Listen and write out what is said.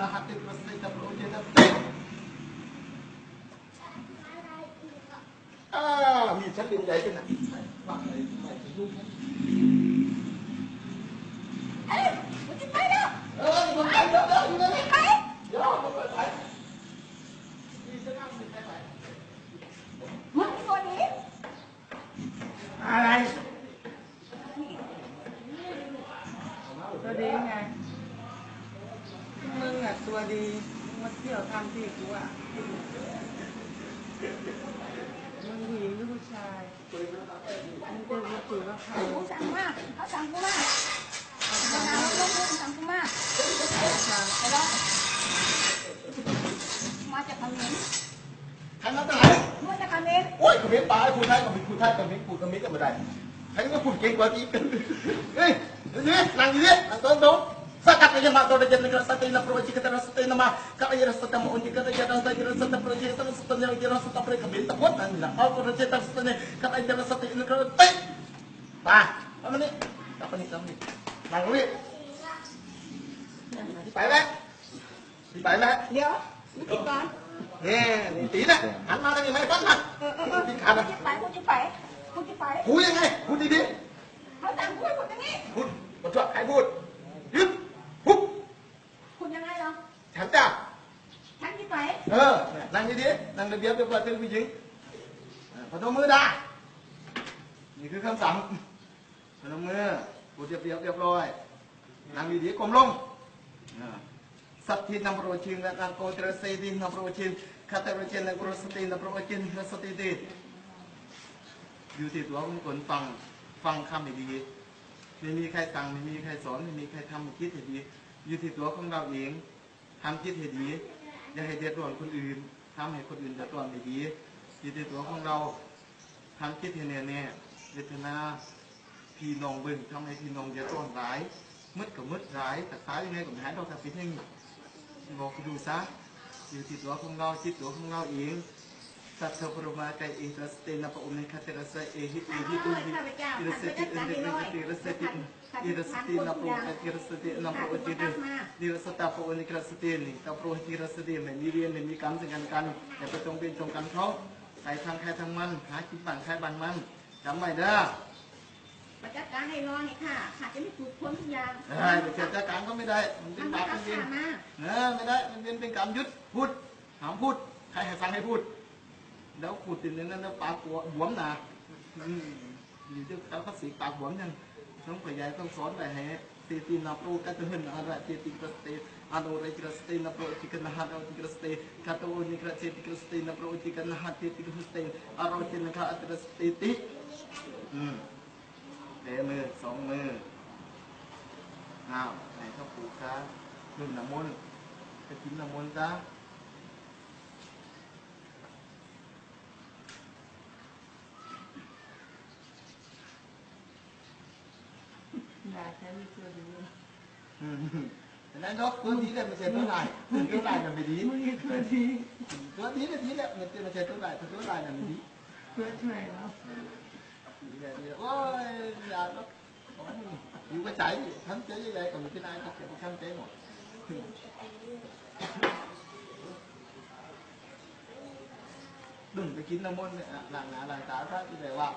ນະ ຫະຕິ ປະສິດ ຕະ ໂປຣເຈ ຕະ ເຕ ອາ ມີຊັ້ນເປັນໃຫຍ່ຂຶ້ນນະ ເອີຍ ມັນຊິໄປແລ້ວ ເອີຍ ມັນໄປແລ້ວ ເດີ ຢູ່ນັ້ນແຫຼະ ໄປ ເດີ ມັນໄປ ໄປ ມັນບໍ່ດີ. ອາໄລ ຕົວດີໄງ ມຶງອະຕົວດີ ມຶງມາທ່ຽວທຳທີ່ກູອະ ມຶງຜູ້ຍິງຫຼືຜູ້ຊາຍ ມຶງເປັນຜູ້ຖືກາໄຂ ຜູ້ສັ່ງມາ ເຂົາສັ່ງກູມາ ເຂົາສັ່ງ ເຂົາສັ່ງກູມາ ໄປລອງ ມາຈາກຂະເໝນ. ໃຜມາແຕ່ໃສ? ມາຈາກຂະເໝນ. ໂອ້ຍ ຂະເໝນປາຍ ຜູ້ໄທກໍເປັນຜູ້ໄທ ຂະເໝນ ຜູ້ຂະເໝນກໍບໍ່ໄດ້ ໃຜມາຜູ້ເກັ່ງກວ່າອີກ. ເອີຍ ນີ້ ນັ່ງຢູ່ນີ້ ນັ່ງຕົງໆ. ສະກັດກະຍັງມາໂຕລະເຈັນນະກະສະຕິນະໂປຣເຈກະຕະລະສະຕິນະມາ ກະອາຍະລະສະຕະມະອຸນຈິກະຕະຍະນະສະຕະລະສະຕະໂປຣເຈກະຕະລະສະຕະຍະລະສະຕະໂປຣເຈກະຕະລະສະຕະໂປຣເຈກະຕະລະສະຕະໂປຣເຈກະຕະລະສະະ ກະອາຍະລະສະຕິນະກະສະຕິ ປາ ເອົາມານີ້ ຈັບມານີ້ ຈັບມານີ້ ນັ່ງນີ້ ໄປແລ້ວ. ຊິໄປແລ້ວ ດຽວ ມາກິນກ່ອນ ແນ່ ຕີນະ ຫັນມາທາງນີ້ ໄມ້ຟັນນະ ເອີ ເອີ ເອີ ຕີນຂາດນະ ຊິໄປ ກູຊິໄປ ກູຊິໄປ ກູຍັງໄງ ກູດີໆ ເຂົາສັ່ງກູໃຫ້ກູຢ່າງນີ້ ກູບໍ່ຊອບໃຫ້ກູ ຢຸດ ຮຸບ ກູຍັງໄງລະ ສັນຈາ ສັນຊິໄປ ເອີ ນັ່ງດີໆ ນັ່ງລະບຽບຮຽບຮ້ອຍ ເປັນຜູ້ຍິງ ເອີ ພະນົມມືດາ ນີ້ຄືຄຳສັ່ງ ພະນົມມື ຜູ້ຮຽບ ຮຽບຮ້ອຍ ນັ່ງດີໆ ກົ້ມລົງ ອາ ສັດທິນະໂປຣເຈນະ ນັງໂກຕິລະເສຕິນະໂປຣເຈນ ຄະຕິລະເຈນະໂປຣສະຕິນະໂປຣເຈນະສະຕິຕິ ຢູ່ທີ່ຕົວຂອງຕົນ ຟັງ ຟັງຄຳໃຫ້ດີ ໄມ່ມີໃຄສັ່ງ ໄມ່ມີໃຄສອນ ໄມ່ມີໃຄທຳ ຄິດໃຫ້ດີ ຢູ່ທີ່ຕົວຂອງເຮົາເອງ ທຳຈິດໃຫ້ດີ ຢ່າໃຫ້ເດືອດຮ້ອນຄົນອື່ນ ທຳໃຫ້ຄົນອື່ນເດືອດຮ້ອນໃຫ້ດີ ຢູ່ທີ່ຕົວຂອງເຮົາ ທຳຈິດໃຫ້ແນ່ວແນ່ ເວທະນາພີ່ນ້ອງເບິ່ງ ທຳໃຫ້ພີ່ນ້ອງເດືອດຮ້ອນຫຼາຍ ໝົດກໍໝົດຫຼາຍ ຮັກສາຍັງໄງກໍບໍ່ຫາຍດອກ ຖ້າເປັນຢ່າງນີ້ ບອກໃຫ້ຮູ້ຊະ ຢູ່ທີ່ຕົວຂອງເຮົາ ຈິດຕົວຂອງເຮົາເອງ ສັດທະໂພຣະມາກາເອ ຕິລະສະຕິນະປະອຸມນິ ຄະຕິລະສະເອຫິ ເອຫິຕຸຫິ ຕິລະສະຕິ ເອຫິຕຸຫິ ຕິລະສະຕິ ຕິລະສະຕິນະໂປຣ ຕິລະສະຕິນະໂປຣ ຕິລະສະຕິ ນິລະສະຕາໂປຣ ນິລະສະຕິ ນິຕາໂປຣ ຕິລະສະຕິ ໄມ່ມີເວນ ໄມ່ມີກຳ ເຊິ່ງກັນ ກັນ ຢ່າໄປຈົງເວນຈົງກຳເຂົາ ໃຜທາງໃຜທາງມັນ ຫາກິນບ້ານໃຜບ້ານມັນ ຈຳໄວ້ເດີ ມາຈັດການໃຫ້ລອໃຫ້ຂ້າ ຂ້າຈະໄດ້ສືບຄົ້ນທຸກຢ່າງ ເອີ ໄປຈັດການເຂົາໄມ່ໄດ້ ມັນເປັນບາບເປັນເວນ ເອີ ໄມ່ໄດ້ ມັນເປັນ ເປັນກຳ ຢຸດ ພຸດ ຫ້າມພຸດ ໃຜໃຫ້ສັ່ງໃຫ້ພຸດ ແລ້ວພຸດເປັນແນວນັ້ນ ແລ້ວປາກບວມນະ ອືມ ຢູ່ເຈົ້າພາສີປາກບວມຫຍັງ ຕ້ອງຂະຫຍາຍ ຕ້ອງສອນໄປໃຫ້ ເສຕິນາໂປຣ ກະຕະເຫິນ ອາລະເຈຕິກະສະເຕ ອະໂນເຣກະສະເຕ ນາໂປຣ ອະຈິກະນະຫະ ອະໂນເຣກະສະເຕ ຄະໂຕ ອະນິກະເຈຕິກະສະເຕ ນາໂປຣ ອະຈິກະນະຫະ ເຈຕິກະສະເຕ ອະໂຣເຈນະຄະ ອະຕະລະສະເຕຕິ ອືມ ແປມື ສອງມື ອ້າວ ໃຫ້ເຂົາປູກຊະ ດື່ມນ້ຳມົນ ໄປກິນນ້ຳມົນຊະ. ອືມ ອັນນັ້ນດອກ ຕົວດີແຫຼະ ບໍ່ໃຊ່ຕົວຮ້າຍ ຕົວຮ້າຍນະບໍ່ດີ ຕົວດີ ຕົວດີນະດີແຫຼະ ບໍ່ໃຊ່ຕົວຮ້າຍ ຕົວຮ້າຍນະບໍ່ດີ ຕົວຊ່ວຍເນາະ ດີແຫຼະ ດີແຫຼະ ໂອ້ຍ ຢ່າດອກ ຢູ່ກັບໃຈ ທຳໃຈໃຫຍ່ໆ ກໍມີທີ່ນາຍ ກໍເກັບໄວ້ທຳໃຈໝົດ ດຶງໄປກິນນ້ຳມົນ ລ້າງໜ້າລ້າງຕາຊະ ຊິໄດ້ວ່າ.